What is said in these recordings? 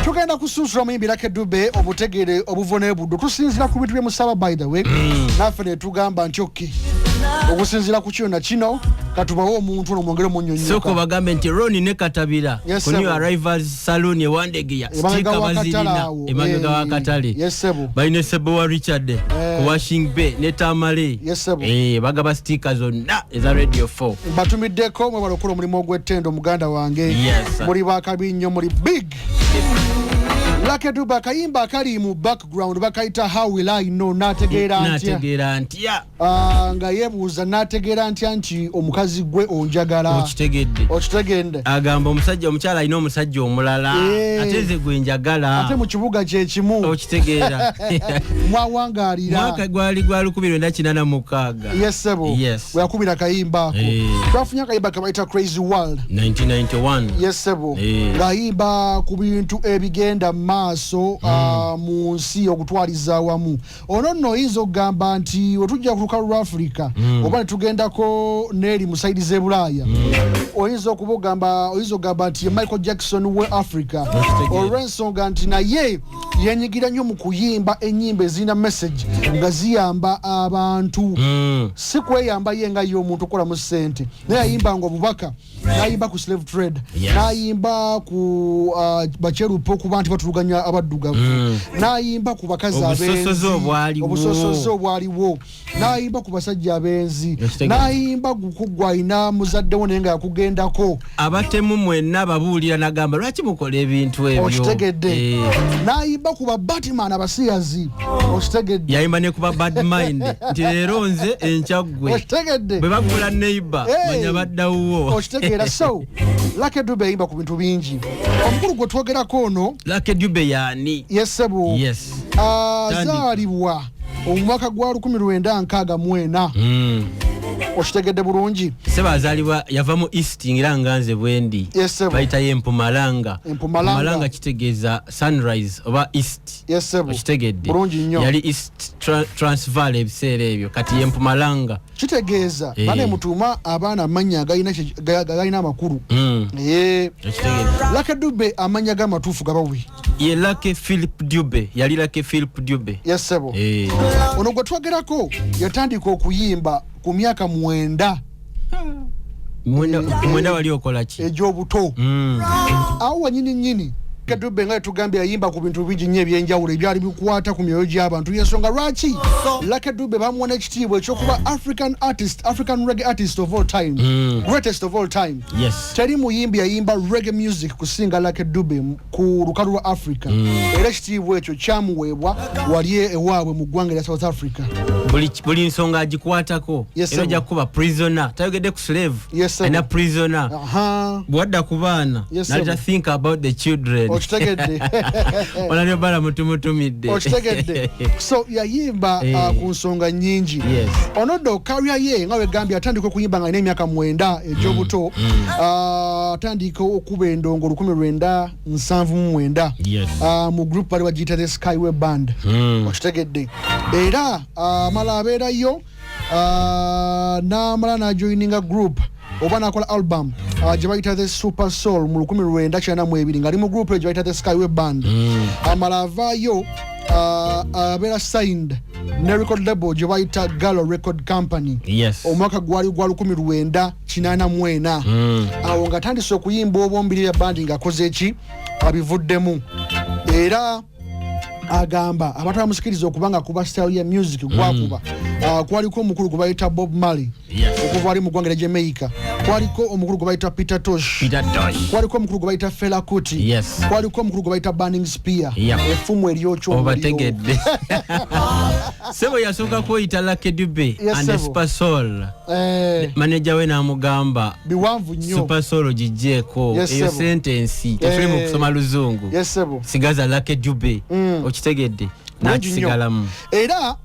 Tugenda kusunsula muyimbi Lucky Dube obutegere obuvo n'ebuddo tusinzira ku bintu byemusaba. By the way, naffe netugamba nti okay, okusinzira ku kino na kino, katubawe omuntu ono mwongere Sooka omunyonyoka. Obagambe nti Roni ne Katabira Yes, ku New sebo. Arrivals Saloon ewandegeya Emabega sticker w'akatale bazirina awo. emabega w'akatale. Yes, sebo. Balina Sebowa Richard ku Washing Bay ne Tamale. Yes, sebo. Bagaba sticker zonna eza Radio 4. Batumiddeko, mwebala okukola omulimu ogw'ettendo, muganda wange. Muli bakabi nnyo, muli big. Lucky Dube, akayimba akali mu background bakayita "How Will I Know", nategeera ntya? Nategeera ntya? Ah, nga yeebuuza nategeera ntya nti omukazi gwe onjagala. Okitegedde? Okitegedde? Agamba omusajja, omukyala alina omusajja omulala, ate nze gwe njagala. Ate mu kibuga kyekimu. Okitegeera? Mwawangaalira. Mwaka gwali gwa 1986. Yes, sebo. Weyakubira akayimba ako. Twafunye akayimba kebayita "Crazy World". 1991. Yes, sebo. Ng'ayimba ku bintu ebigenda mu maaso mu nsi okutwaliza awamu. Ono nno oyinza okugamba nti wetujja ku lukalu lwa Afirika oba ne tugendako n'eri mu side z'e Bulaaya, oyinza okuba ogamba, oyinza okugamba nti ye Michael Jackson we Africa. Okitegeera. Olw'ensonga nti naye yenyigira nnyo mu kuyimba ennyimba ezirina message nga ziyamba abantu, si kweyamba ye nga ye omuntu okukolamu ssente, naye yayimbanga obubaka. Nayimba ku slave trade, nayimba ku bakyerupe okuba nti batuluganya abaddugavu, nayimba ku bakazi Obusosoze abenzi, obwaliwo. Obusosoze obwaliwo, nayimba ku basajja abenzi, Okitegeera. nayimba ku alina muzaddewo naye nga yakugendako. Abatemu mwenna babuulira, nagamba lwaki mukola ebintu ebyo. Okitegedde? Nayimba ku babatman abasiyazi, okitegedde? Yayimba ne kuba bad mind nti leero nze, enkya ggwe. Okitegedde? Bwe bagula neighbor, manya baddawuwo. Okitegeera? So Lucky Dube yayimba ku bintu bingi. Omukulu gwe twogerako ono, Lucky Dube yaani? Yes, sebo. Tandika. Azaalibwa omwaka gwa 1964. Okitegedde bulungi? Seba azaalibwa, yava mu East, era nga nze bwendi. Yes, sebo. Bayitayo Empumalanga. Empumalanga. Kitegeeza sunrise oba east. Yes, sebo. Okitegedde? Bulungi nnyo. Yali East Transvaal ebiseera ebyo, kati ye Mpumalanga. Kitegeeza bane mutuuma abaana amannya agalina amakulu. Okitegedde? Lucky Dube amannya g'amatuufu gabawe. Ye Lucky Philip Dube, yali Lucky Philip Dube. Yes, sebo. Ono gwe twogerako yatandika okuyimba ku myaka 9. 9 wali okola ki? Egy'obuto. Awo wanyini nyini Dube nga yetugambye yayimba ku bintu bingi nnyo ebyenjawulo ebyali bikwata ku myoyo gy'abantu. Yensonga lwaki Lucky Dube bamuwa n'ekitiibwa ekyokuba African artist, African reggae artist of all time, greatest of all time. Teri muyimbi yayimba reggae music kusinga Lucky Dube ku lukalu lwa Africa, era ekitiibwa ekyo kyamuweebwa wali ewaabwe mu ggwanga erya South Africa. Buli nsonga agikwatako. Yes, Era ojja sir. kuba prisoner, tayogedde ku slave, Yes, sir. alina prisoner. Bwadda ku baana, Yes, sir. naleta "Think about the children". Okitegedde? Onalyo bala mutumutumidde. Okitegedde? So yayimba ku nsonga nyingi. Ono ddo career ye nga wegambye, atandika okuyimba nga alina emyaka 9 egy'obuto. Atandika okuba endongo 1979 mu group bali bagiyita the Skyway Band. Okitegedde? Era amala abeerayo, n'amala n'ajoininga group oba n'akola album gye bayita the Super Soul mu 1992 ng'ali mu group eyo gye bayita the Skyway Band. Amala avaayo, abeera signed ne record label gye bayita Gallo Record Company. Omwaka gwali gwa 1984. Awo nga atandise okuyimba obwombiri bya bandi ng'akoze eki abivuddemu, era agamba abantu abamusikiriza okuba nga kuba style ya music gwakuba. Kwaliko omukulu gwe bayita Bob Marley okuva ali mu ggwanga lya Jamaica, kwaliko omukulu gwe bayita Peter Tosh, Peter Tosh. kwaliko omukulu gwe bayita Fela Kuti, kwaliko omukulu gwe bayita Burning Spear, effumu eryokya omuliro. Obategedde, sebo. Yasooka kweyita Lucky Dube and the Sebo. Super Soul. Manager we n'amugamba, Biwanvu nnyo. "Super Soul gigyeeko." Eyo sebo. Sentence tetuli mu kusoma luzungu. Yes, sebo. Sigaza Lucky Dube. Okitegedde? Bulungi nnyo. Nakisigalamu. Era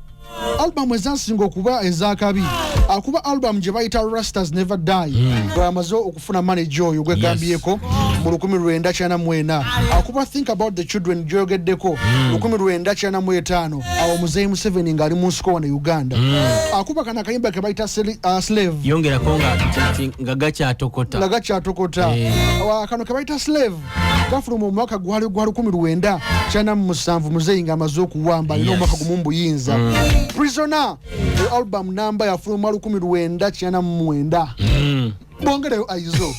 albamu ezasinga okuba ezakabi, akuba albamu gye bayita "Rastas Never Die", bwamaze okufuna manager oyo gwegambyeko. Mu 1994 akuba Think About the Children gyoyogeddeko. 1995 awo Muzeyi Museveni ng'ali mu nsiko wano e Uganda, akuba kano akayimba ke bayita Slave. Yongerako nga gakyatokota. Nga gakyatokota. Kano ke bayita Slave gafuluma omwaka gwali gwa 1997, Muzeyi ng'amaze okuwamba, alina omwaka gumu mu buyinza. Prisoner, album namba yafuluma 1999. Bongereyo aizo.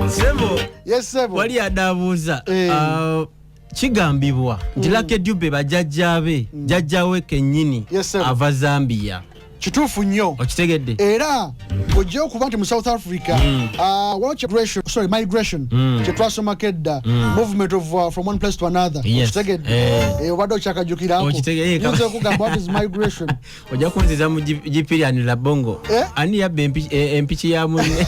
Sebo. Yes, sebo. Wali adabuuza. Eh. Kigambibwa nti Lucky Dube bajjajjaabe, jjajjawe kennyini Yes, sir. ava Zambia. Kituufu nnyo. Okitegedde? Era ojja okuba nti mu South Africa, waliwo sorry, migration kyetwasomako edda, movement of from one place to another. Yes. Okitegedde? Eh. Eh, obadde okyakajukirako? Okitege- Nyinza okugamba, what is migration? Ojja kunziza mu Gipirian Labongo. Eh? Ani yabba empiki ya munne?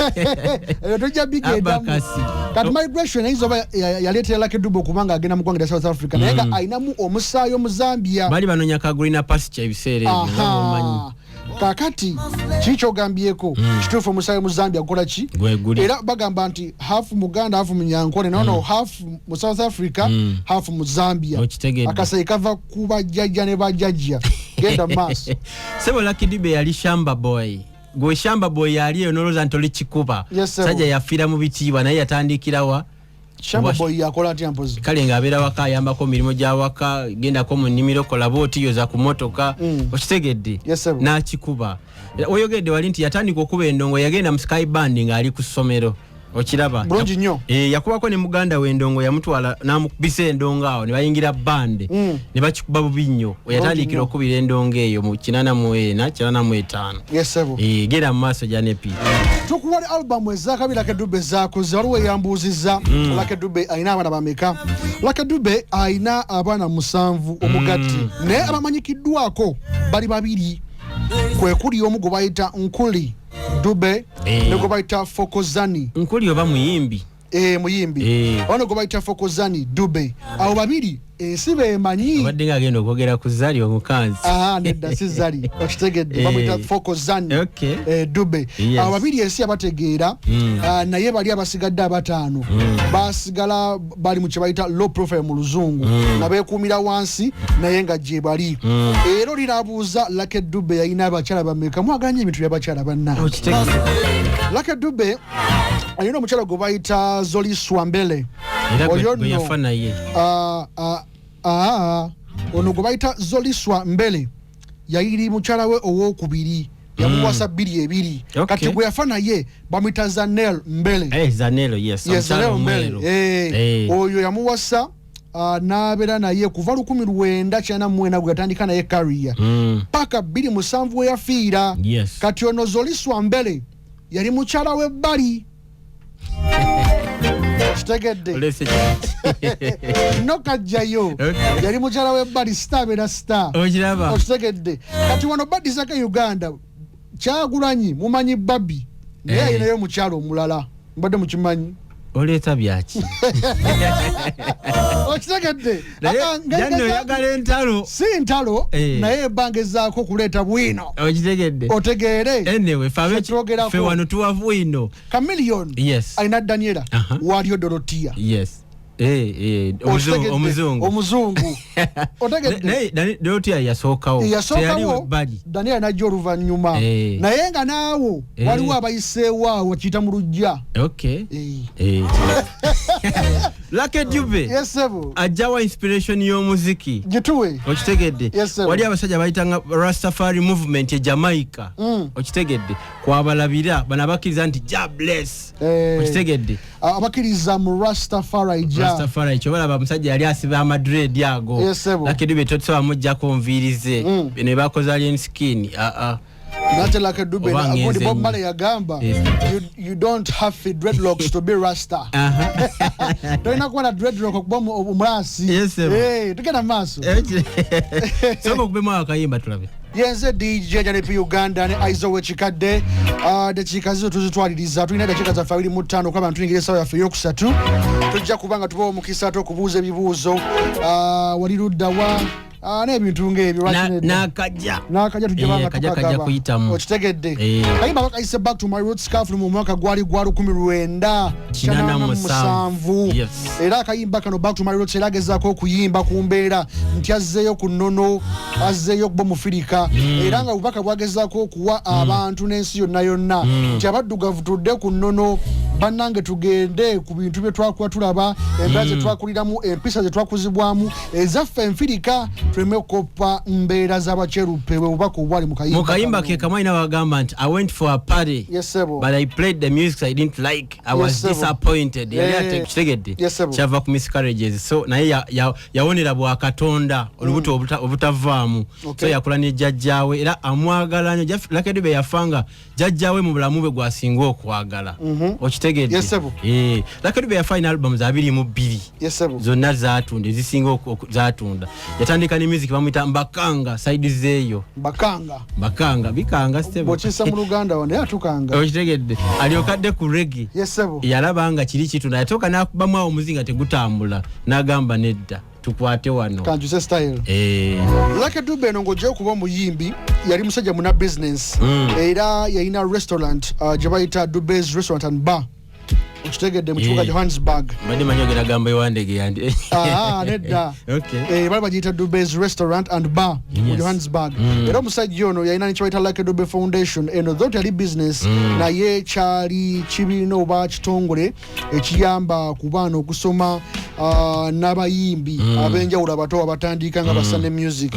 Eyo tojja bigendamu. Abakasi. Kati migration eyinza oba yaleetera Lucky Dube okuba nga agenda mu ggwanga lya South Africa, naye nga ayinamu omusaayi Omuzambia. Bali banonya ka greener pasture ebiseera ebyo, nga bw'omanyi. Aha. Kakati kiki kyogambyeko kituufu, omusaayi mu Zambia gukola ki? Gwe guli. Era bagamba nti half Muganda, half Munyankole, nono half mu South Africa, half mu Zambia. Okitegedde. Akasayi kava ku bajjajja ne bajjajja. Genda maaso. Sebo, Lucky Dube yali shamba boy. Gwe shamba boy yali eyo nolowooza nti oli kikuba. Yes, sir. Sajja yafiira mu bitiibwa, naye yatandikirawa? Shamba boy yakola atya mpozi? Kale ng'abeera waka, ayambako mirimu gya waka, gendako mu nnimiro, kola bwoti, yoza ku motoka. Okitegedde? Yes, sir. N'akikuba. Era weyogedde wali nti yatandika okuba endongo, yagenda mu Sky Band ng'ali ku ssomero, okiraba? Bulungi nnyo. Eh, yakubako ne muganda we endongo, yamutwala n'amukubisa endongo awo ne bayingira band ne bakikuba bubi nnyo. Yatandikira nnyo. okubira endongo eyo mu 84, 85. Yes, sir. Eh, genda mu maaso, Janepi. Tukuwali album ezakabi Lucky Dube zakoze. Waliwo eyambuuzizza, Lucky Dube alina abaana bameka? Lucky Dube alina abaana 7 omugatte, naye abamanyikiddwako bali babiri, kwe kuli omu gwe bayita Nkuli Dube ne gwe bayita Fokozani. Nkuli oba muyimbi? E, muyimbi. Ono gwe bayita Fokozani Dube, abo babiri ensi bemanyi. Obadde nga agenda okwogera ku Zali omukanzi. Aha, nedda, si Zali. Okitegedde? Bamuyita Fokozani Dube. Abo babiri ensi yabategeera. Ah, naye bali abasigadde abataano basigala bali mu kye bayita low profile mu luzungu, nga beekuumira wansi, naye nga gye bali. Era olirabuuza Lucky Dube yalina abakyala bameka? Mwaganya ebintu byabakyala banna. Okitegedde? Lucky Dube alina omukyala gwe bayita Zoliswa Mbele. Era Oyo gwe nno, yafa naye. Ah, ah, ah, ono gwe bayita Zoliswa Mbele yayiri mukyala we owokubiri, yamuwasa 22. Kati gwe yafa naye bamuyita Zanel Mbele. Eh, Zanelo, yes. Yes, omukyala Zanel Mbele. omweru. Eh, oyo yamuwasa, n'abeera naye kuva 1999 gwe yatandika naye career paka 27 we yafiira. Kati ono Zoliswa Mbele yali mukyala w'ebbali, kitegedde? Olese No kajjayo. Yali mukyala w'ebbali, star abeera star. Okiraba? Okitegedde? Kati wano badisako e Uganda, Kyagulanyi mumanyi Babi, naye ayinayo omukyala omulala, mbadde mukimanyi? Oleeta byaki? Okitegedde? Naye Ah, janno oyagala entalo. Si ntalo, naye ebbanga ezaako okuleeta bwino. Okitegedde? Otegeere. Anyway, Kyetwogerako. fe wano tuwa bwino. Chameleone alina Daniela, waliyo Dorotia. Yes, eh, Okitegedde? omuzungu. Omuzungu, otegedde? Naye Dorotia yasookawo. Teyali Yasookawo. webbali. Daniela najja oluvannyuma, naye nga naawo waliwo abayiseewo awo kiyita mu lujja. Eh. Lucky Dube Yes, sebo. ajjawa inspiration y'omuziki? Gituwe. Okitegedde? Yes, sir. Wali abasajja bayitanga Rastafari movement e Jamaica. Okitegedde? Kwabalabira bano abakkiriza nti Jah bless. Okitegedde? Abakkiriza mu Rastafari ja. Rastafari, kyobalaba omusajja yali asiba amadred ago. Yes, sebo. Lucky Dube tosobola mujjako nviiri ze. Bino bakoze alien skin, aa. Nate Lucky Dube Oba gundi ngenze Bob nnyo. Marley yagamba, you don't have the dreadlocks to be rasta. Tolina kuba na dreadlock okuba omulasi. Yes, sir. Eh, tugenda mu maaso. Soka okubemu akayimba tulabe. Yenze DJ Janepi Uganda ne Aizo wekikadde. Dakiika zizo tuzitwaliriza, tulina dakiika zaffe 25 okulaba ntuyingira essaawa yaffe eyokusatu. Tujja kuba nga tubawa omukisa ate okubuuza ebibuuzo. Wali luddawa? N'ebintu ng'ebyo lwaki nedda? N'akajja. N'akajja tujja banga kajja kajja tukagaba. Kuyitamu. Okitegedde? Eh. Kayimba bakayise "Back to My Roots", kafulu mu mwaka gwali gwa 1987. Era akayimba kano "Back to My Roots" era agezaako okuyimba ku mbeera nti azzeeyo ku nnono, azzeeyo okuba mufirika, era nga bubaka bwagezaako okuwa abantu n'ensi yonna yonna nti abaddugavu tudde ku nnono bannange, tugende ku bintu bye twakuba tulaba, embeera ze twakuliramu, empisa ze twakuzibwamu ezaffe enfirika, tuleme kukoppa mbeera z'abakyeruppe. Bwe bubaka obwali mu kayimba Mu kayimba kano. Ke kamwe alina wagamba nti, "I went for a party, Yes, sebo. but I played the music I didn't like. I was Yes, sebo. disappointed." Yali Eh. kitegedde? Yes, sebo. Kyava ku miscarriages, so naye yawonera bwakatonda olubuto obutavaamu. So yakula ne jjajjaawe era amwagala nnyo. Lucky Dube yafanga jjajjaawe mu bulamu bwe gwasinga okwagala. Okitegedde? Yes, sebo. Eh, Lucky Dube yafa alina albums 22. Yes, sebo. Zonna zatunda, ezisinga zatunda. Yatandika ne music bamuyita mbakanga side zeeyo. Bakanga. Mbakanga bikanga, ssebo. Bw'okissa mu Luganda wano naye atukanga. Okitegedde? Alyoka adde ku reggae. Yes, sebo. Yalaba nga kiri kitunda, yatuuka n'akubamu awo omuzinga tegutambula, n'agamba nedda, tukwate wano. Kanjuse style. Eh, Lucky Dube eno ng'ojja okuba omuyimbi, yali musajja muna business, era yalina restaurant gye bayita Dubes Restaurant and Bar, okitegedde, mu kibuga Johannesburg. Mbadde manyi ogenda gamba ewandege yandi. Ah, nedda. Okay. Eh, bali bagiyita Dubes Restaurant and Bar mu Johannesburg. Era omusajja ono yalina nekibayita Lucky Dube Foundation. Eno though yali business, naye kyali kibiina oba kitongole ekiyamba ku baana okusoma, n'abayimbi ab'enjawulo abato abatandika nga basane music.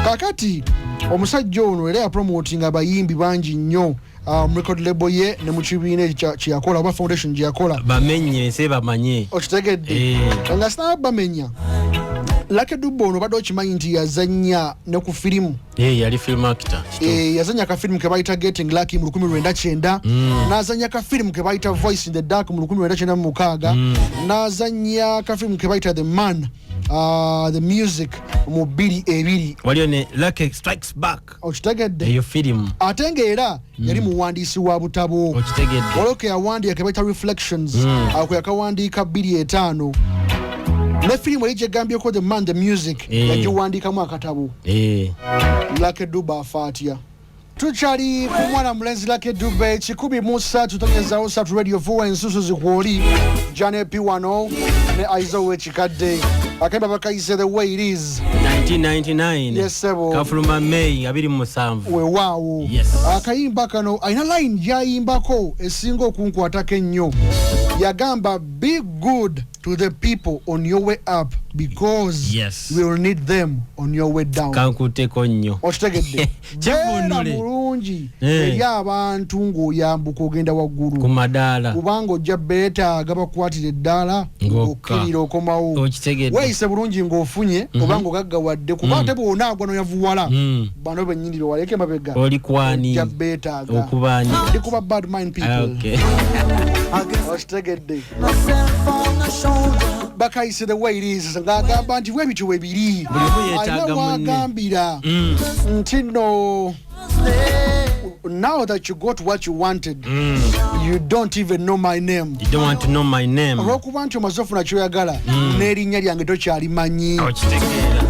Kakati omusajja ono era yapromotinga abayimbi bangi nnyo mu record label ye ne mu kibiina ekyo kyeyakola oba foundation gye yakola. Bamenye ensi bamanye. Okitegedde? Eh. Nga sinaba bamenya, Lucky Dube ono obadde okimanyi nti yazanya ne ku firimu? Eh, yali film actor. Eh, yazanya akafirimu ke bayita Getting Lucky mu 1990, n'azanya akafirimu ke bayita Voice in the Dark mu 1996, n'azanya akafirimu ke bayita The Man, the Music mu 2000. Waliyo ne Lucky Strikes Back. Okitegedde? Eyo firimu. Ate ng'era yali muwandiisi wa butabo. Okitegedde? Waliwo ke yawandiika ke bayita Reflections, ako yakawandiika 2005. Ne firimu eri gyegambyeko The Man, the Music, yagiwandiikamu akatabo. Lucky Dube afa atya? Tukyali ku mwana mulenzi Lucky Dube. 103.3 Radio 4, ensusu zikwoli Janepi wano ne Aizo wekikadde. Akemba bakayise "The Way It Is". 1999. Yes, sebo. Kafuluma May 27. Weewaawo. Akayimba kano alina line gyayimbako esinga okunkwatako ennyo. Yagamba, "Be good to the people on your way up because we will need them on your way down." Kankuteko nnyo. Okitegedde? Beera Kivunule. mulungi eri abantu ng'oyambuka ogenda Ku waggulu, madaala, kubanga ojja beetaaga bakukwatira eddaala Ng'okka. ng'okkirira okomawo. Okitegedde? Weeyise bulungi ng'ofunye oba ng'ogaggawadde, kuba ate bw'onaagwa noyavuwala, bano bennyini bewaleka emabega Oli kwani? ojja beetaaga. Okubaani? Ndi kuba bad mind people. Okitegedde? Bakayise "The Way It Is", ng'agamba nti bwe bityo bwe biri. Buli omu yeetaaga Alina munne. wagambira nti no, now that you got what you wanted, you don't even know my name. You don't want to know my name. Olwokuba nti omaze ofuna kyoyagala, n'erinnya lyange tokyalimanyi. Okitegeera?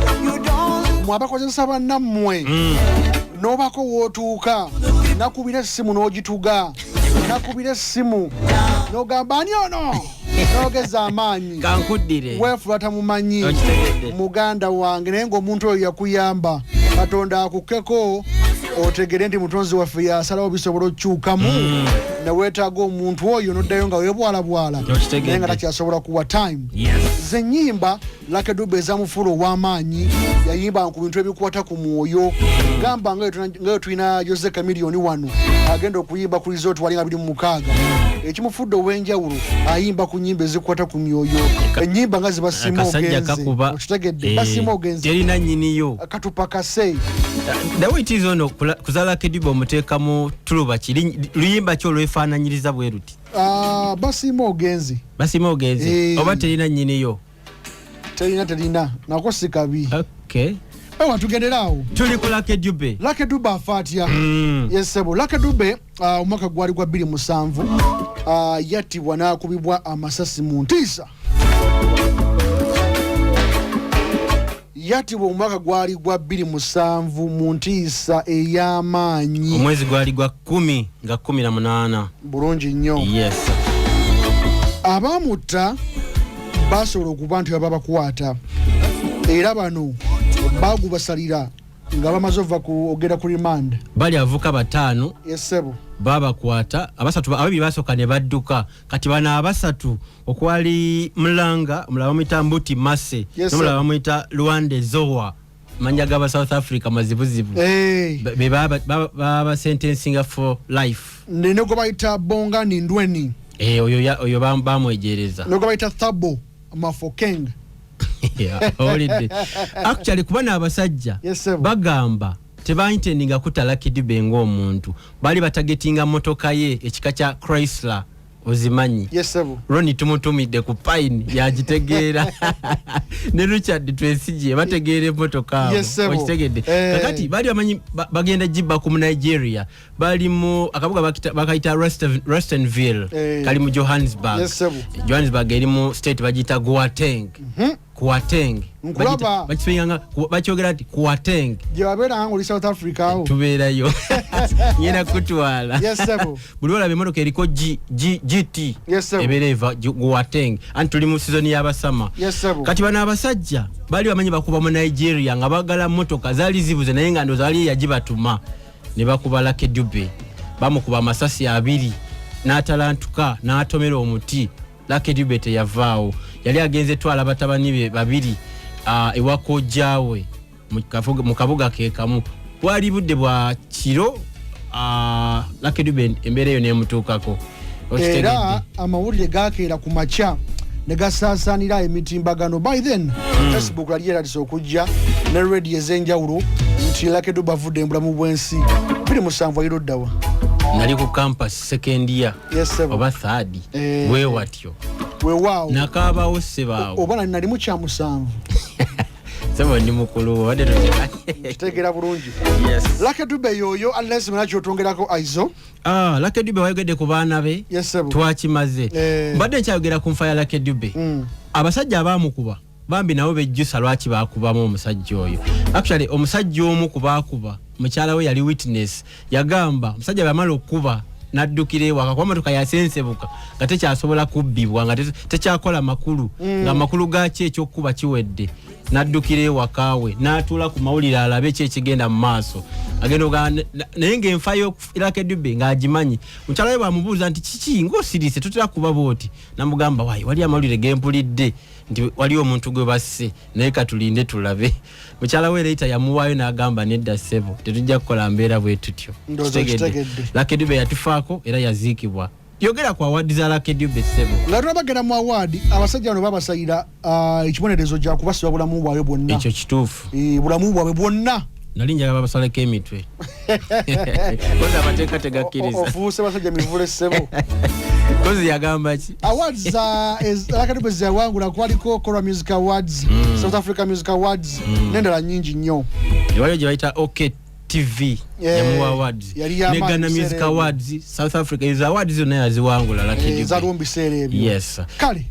Mwe abakozesa bannammwe, n'obako w'otuuka nakubira essimu n'ogituga, nakubira essimu n'ogamba ani ono, n'ogeza amaanyi. Kankuddire. Weefula tamumanyi. Okitegedde? Muganda wange, naye ng'omuntu oyo yakuyamba, Katonda akukkeko otegere nti mutonzi waffe yasalawo bisobola okukyukamu, neweetaaga omuntu oyo noddayo nga weebwalabwala, Okitegedde. naye nga takyasobola kuwa time. Ze nnyimba Lucky Dube ezamufuula ow'amaanyi. Yayimba ku bintu ebikwata ku mwoyo, gamba nga nga tulina Jose Chameleone wano agenda okuyimba ku resort wali nga 26. Ekimufudde ow'enjawulo, ayimba ku nyimba ezikwata ku myoyo, ennyimba nga zibasiima. Akasajja Ogenze. kakuba. Okitegedde? Eh, Basiima ogenze. Terina nnyiniyo. Katupakase. The way it is ono kuzaala Kediba omuteekamu tuluba ki? Luyimba ki olwefaananyiriza bwe luti? Ah, basiima ogenze. Basiima ogenze. Eh. Oba terina nnyiniyo? Terina, terina nako si kabi. Ewa, tugendere awo. Tuli ku Lucky Dube. Lucky Dube afa atya? Yes sebo. Lucky Dube, omwaka gwali gwa 2007, yattibwa n'akubibwa amasasi mu ntiisa. Yattibwa omwaka gwali gwa 27 mu ntiisa ey'amaanyi. Omwezi gwali gwa 10 nga 18. Bulungi nnyo. Yes. Abamutta basobola okuba nti babakwata, era bano bagubasalira nga bamaze ova ogenda ku remand. Bali abavubuka 5. Yes ssebo. Babakwata abasatu, ababiri basooka ne badduka. Kati bano abasatu okwali Mulanga, omulala bamuyita Mbuti Mase, n'omulala bamuyita Luande Zowa, manya gaba South Africa mazibuzibu. Be babasentensinga for life. Ne gwe bayita Bongani Ndweni. Oyo oyo bamwejereza. Ne gwe bayita Thabo Mafokeng. Owulidde? Actually, kuba n'abasajja bagamba tebaintendinga kutta Lucky Dube ng'omuntu, baali batargetinga motoka ye ekika kya Chrysler, ozimanyi? Yes ssebo. Roni tumutumidde ku pine yagitegeera, ne Richard Twesige bategeera emmotoka abo. Yes, ssebo. Okitegedde? Kakati baali bamanyi bagenda gibba ku Nigeria, bali mu akabuga bakayita Rustenville, kali mu Johannesburg. Yes, ssebo. Johannesburg eri mu state bagiyita Gauteng. Gauteng. Nkulaba. Bakisinganga bakyogera nti Gauteng. Gye babeera nga oli South Africa awo. Tubeerayo, ngenda kutwala. Yes, ssebo. Buli olaba emmotoka eriko G, G, GT Yes, ssebo. ebeera eva Gauteng, anti tuli mu season y'abasama. Yes, ssebo. Kati bano abasajja baali bamanyi bakuba mu Nigeria nga bagala motoka zaali zibuze, naye nga ndowooza wali yagibatuma ne bakuba Lucky Dube. Bamukuba amasasi 2 n'atalantuka n'atomera omuti. Lucky Dube teyavaawo, yali agenze twala batabani be 2, ewa kojjaawe mu kabuga ke kamu. Bwali budde bwa kiro, Lucky Dube embeera eyo n'emutuukako. Okitegedde? Era amawulire gakeera ku makya ne gasaasaanira emitimbagano. By then Facebook yali yeratise okujja ne radio ez'enjawulo nti Lucky Dube avudde embulamu bw'ensi. 27 ayira oddawa? Nali ku campus second year. Yes, ssebo. Oba third. Bwe watyo. Weewaawo. Nakaabawo ssebaawo. Oba nali mu kyamusanvu. Ssebo, ndi mukulu, obadde Kitegeera bulungi. Yes. Lucky Dube yoyo, unless muna kyotwongerako, Aizo. Lucky Dube wayogedde ku baana be. Yes, ssebo. Twakimaze. Mbadde nkyayogera ku nfa ya Lucky Dube. Abasajja abaamukuba bambi nabo bejjusa lwaki baakubamu omusajja oyo. Actually, omusajja omu ku baakuba, mukyala we yali witness, yagamba omusajja bw'amala okukuba n'addukira ewaka, kuba motoka yasensebuka nga tekyasobola kubbibwa, nga tekyakola makulu, nga amakulu gaaki ekyokukuba kiwedde, n'addukira ewaka we n'atuula ku mawulire alabe ki ekigenda mu maaso. Agenda ogamba naye ng'enfa y'Lucky Dube ng'agimanyi. Mukyala we bw'amubuuza nti kiki ng'osirise, totera kuba bw'oti, namugamba wayi wali amawulire gempulidde nti waliwo omuntu gwe basse, naye katulinde tulabe. Mukyala we leita yamuwaayo n'agamba nedda ssebo, tetujja kukola mbeera bwe tutyo. Ndowooza Kitegedde. kitegedde. Lucky Dube yatufaako era yaziikibwa. Yogera ku award za Lucky Dube, ssebo. Nga tunabagenda mu award, abasajja bano babasalira ekibonerezo kya kubasiba bulamu bwabwe bwonna. Ekyo kituufu. Bulamu bwabwe bwonna. Nali njagala babasaleko emitwe, kozi amateeka tegakkiriza. Ofuuse basajja mivule, ssebo. Kozi yagamba ki? Awards za Lucky Dube zeyawangula kwaliko Kora Music Awards, South Africa Music Awards n'endala nyingi nnyo. Waliwo gye bayita OK TV, yamuwa awards. Yali y'amaanyi Ne Ghana biseera Music ebyo. Awards, South Africa, ezo awards zonna yaziwangula Lucky Dube. Zaliwo mu biseera ebyo. Yes. Kale.